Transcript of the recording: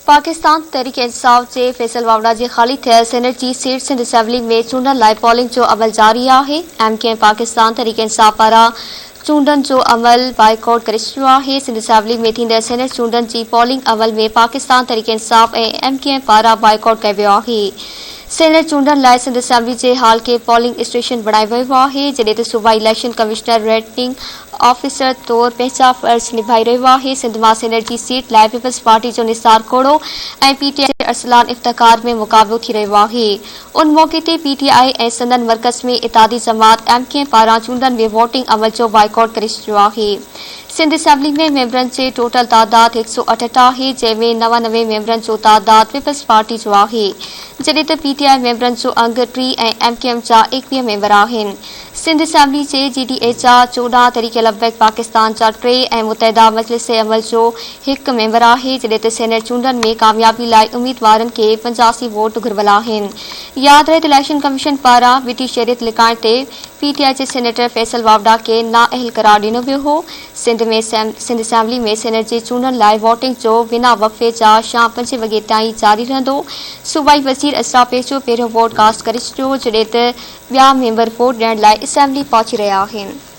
پاڪستان تحريڪ انصاف جي فيصل واوڊا جي خالي ٿيل سينيٽ جي سيٽ سنڌ اسيمبلي ۾ چونڊن لاء پولنگ جو عمل جاري آهي. M Q M Pakistan Tehreek Insaf پاران چونڊن جو عمل بائيڪاٽ ڪري ڇڏيو آهي. سنڌ اسيمبلي ۾ ٿيندڙ سينيٽ چونڊن جي پولنگ عمل ۾ Pakistan Tehreek Insaf ۽ M Q M پاران بائيڪاٽ ڪيو ويو آهي. سينيٽ چونڊن لاء سنڌ اسيمبلي جي هال کي پولنگ اسٽيشن بڻايو ويو آهي، جڏهن ته صوبائي اليڪشن ڪمشنر ريٽننگ آفيسر طور پنهنجا فرض نڀائي رهيو آهي. سنڌ مان سينيٽ جي سيٽ لاء پيپلز پارٽي جو نثار کوڙو ۽ پي ٽي آء جي ارسلان افتخار ۾ مقابلو ٿي رهيو آهي. ان موقعي تي پي ٽي آء ۽ سندن مرڪز ۾ اتحادي جماعت ايم ڪيو ايم پاران چونڊن ۾ ووٽنگ عمل جو بائيڪاٽ ڪري ڇڏيو آهي. سنڌ اسيمبلي ۾ ميمبرن جي ٽوٽل تعداد هڪ سئو اٺهٺ آهي، جنهن ۾ 99 ميمبرن جو تعداد پيپلز پارٽي جو آهي، جڏهن ته پي ٽي آء ميمبرن جو انگ ٽي ۽ ايم ڪيو ايم جا 21 ميمبر آهن. سنڌ اسيمبلي جي جي ڊي اي جا 14، تحريڪ لبيڪ پاڪستان جا ٽي ۽ متحده مجلس عمل جو هڪ ميمبر آهي، جڏهن ته سينيٽ چونڊن ۾ ڪاميابي لاء اميدوارن کي 85 ووٽ گهربل آهن. ياد رهي ته اليڪشن ڪميشن پاران وڊي شهريت لڪائڻ تي پي ٽي آء جي سينيٽر فيصل واوڊا کي نااهل قرار ڏنو ويو هو. سنڌ ۾ سنڌ اسيمبلي ۾ سينيٽ جي چونڊن لاء ووٽنگ جو بنا وقفي جا شام پنجين وڳي تائين جاري رهندو. صوبائي وزير اسرا پيچوهو پهريون ووٽ ڪاسٽ ڪري ڇڏيو، جڏهن ته ٻيا ميمبر ووٽ ڏيڻ لاء اسيمبلي پهچي رهيا آهن.